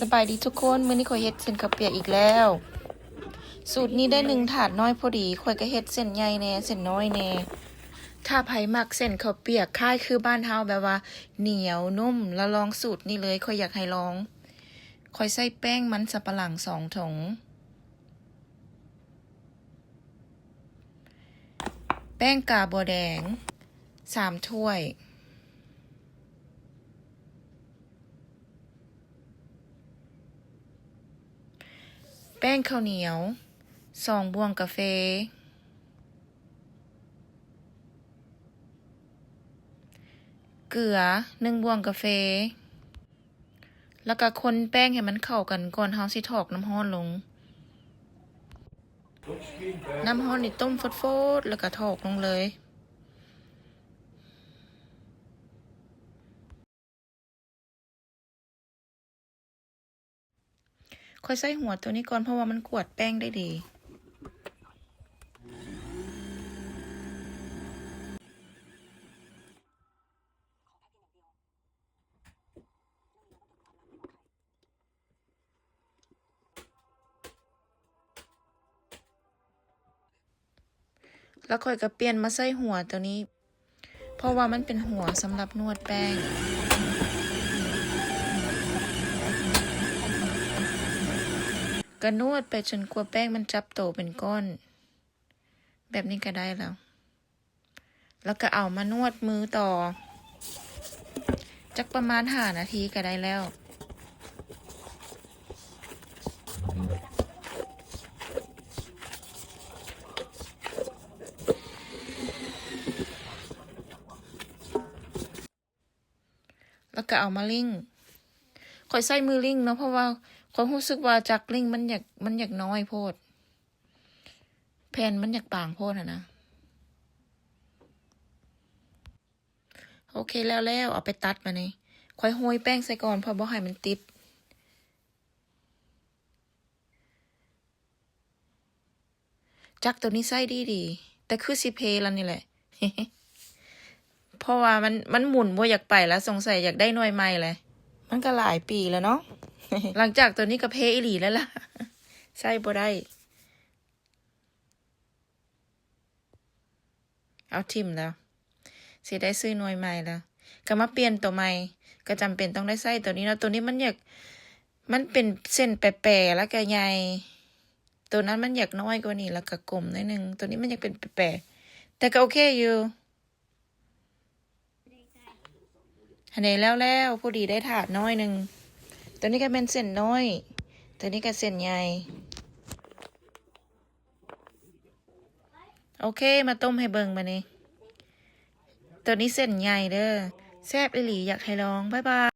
ສະບາຍດີທຸກຄົນ, ມື້ນີ້ຂ້ອຍເຮັດເສັ້ນເຂົ້າປຽກອີກແລ້ວ. ສູດນີ້ໄດ້ໜຶ່ງຖາດນ້ອຍພໍດີ, ຂ້ອຍກໍເຮັດເສັ້ນໃຫຍ່ແດ່ ເສັ້ນນ້ອຍແດ່. ຖ້າໃຜມັກເສັ້ນເຂົ້າປຽກຄ້າຍຄືບ້ານເຮົາ ແບບວ່າໜຽວນຸ້ມ ລະລອງສູດນີ້ເລີຍ, ຂ້ອຍຢາກໃຫ້ລອງ. ຂ້ອຍໃຊ້ແປ້ງມັນສຳປະຫຼັງສອງຖົງ. ແປ້ງກາບົວແດງສາມຖ້ວຍ, ແປ້ງເຂົ້າໜຽວສອງບ່ວງກາເຟ, ເກືອໜຶ່ງບ່ວງກາເຟ. ແລ້ວກໍຄົນແປ້ງໃຫ້ມັນເຂົ້າກັນກ່ອນເຮົາຊິຖອກນ້ຳຮ້ອນລົງ. ນ້ຳຮ້ອນນີ້ຕົ້ມຟົດໆ ແລ້ວກໍຖອກລົງເລີຍ. ຂ້ອຍໃຊ້ຫົວໂຕນີ້ກ່ອນ ເພາະວ່າມັນກວາດແປ້ງໄດ້ດີ. ແລ້ວຂ້ອຍກໍປ່ຽນມາໃຊ້ຫົວໂຕນີ້ ເພາະວ່າມັນເປັນຫົວສຳລັບນວດແປ້ງ. ກໍນວດໄປຈົນກວ່າແປ້ງມັນຈັບໂຕເປັນກ້ອນ ແບບນີ້ກໍໄດ້ແລ້ວ. ແລ້ວກໍເອົາມານວດມືຕໍ່ ຈັກປະມານຫ້ານາທີກໍໄດ້ແລ້ວ. ແລ້ວກໍເອົາມາລິ້ງ. ຂ້ອຍໃຊ້ມືລິ້ງເນາະ ເພາະວ່າຂ້ອຍຮູ້ສຶກວ່າຈັກລິ້ງມັນຢາກ ມັນຢາກນ້ອຍໂພດ, ແຜ່ນມັນຢາກບາງໂພດຫັ້ນນະ. ໂອເຄ ແລ້ວໆ ເອົາໄປຕັດບາດນີ້. ຂ້ອຍໂຮຍແປ້ງໃສ່ກ່ອນ ເພື່ອບໍ່ໃຫ້ມັນຕິດ. ຈັກໂຕນີ້ໃຊ້ດີດີ ແຕ່ຄືຊິເພແລ້ວນີ້ແຫຼະ ເພາະວ່າມັນ ມັນໝູນບໍ່ຢາກໄປແລ້ວ, ສົງໄສຢາກໄດ້ໜ່ວຍໃໝ່ແຫຼະ. ມັນກໍຫຼາຍປີແລ້ວເນາະ ຫຼັງຈາກໂຕນີ້ກໍເພອີ່ຫຼີແລ້ວລະ ໃຊ້ບໍ່ໄດ້. ເອົາຖິ້ມແລ້ວ ຊິໄດ້ຊື້ໜ່ວຍໃໝ່ແລ້ວ ກໍມາປ່ຽນໂຕໃໝ່ ກໍຈຳເປັນຕ້ອງໄດ້ໃຊ້ໂຕນີ້ເນາະ. ໂຕນີ້ມັນຢາກ ມັນເປັນເສັ້ນແປໆ ແລ້ວກໍໃຫຍ່, ໂຕນັ້ນມັນຢາກນ້ອຍກວ່ານີ້ ແລ້ວກໍກົມໜ້ອຍໜຶ່ງ. ໂຕນີ້ມັນຢາກເປັນແປໆ ແຕ່ກໍໂອເຄຢູ່. ອັນນີ້ແລ້ວໆ ພໍດີໄດ້ຖາດນ້ອຍໜຶ່ງ. ໂຕນີ້ກໍແມ່ນເສັ້ນນ້ອຍ, ໂຕນີ້ກໍເສັ້ນໃຫຍ່. ໂອເຄ ມາຕົ້ມໃຫ້ເບິ່ງບາດນີ້. ໂຕນີ້ເສັ້ນໃຫຍ່ເດີ້ ແຊບອີ່ຫຼີ ຢາກໃຫ້ລອງ. ບາຍບາຍ.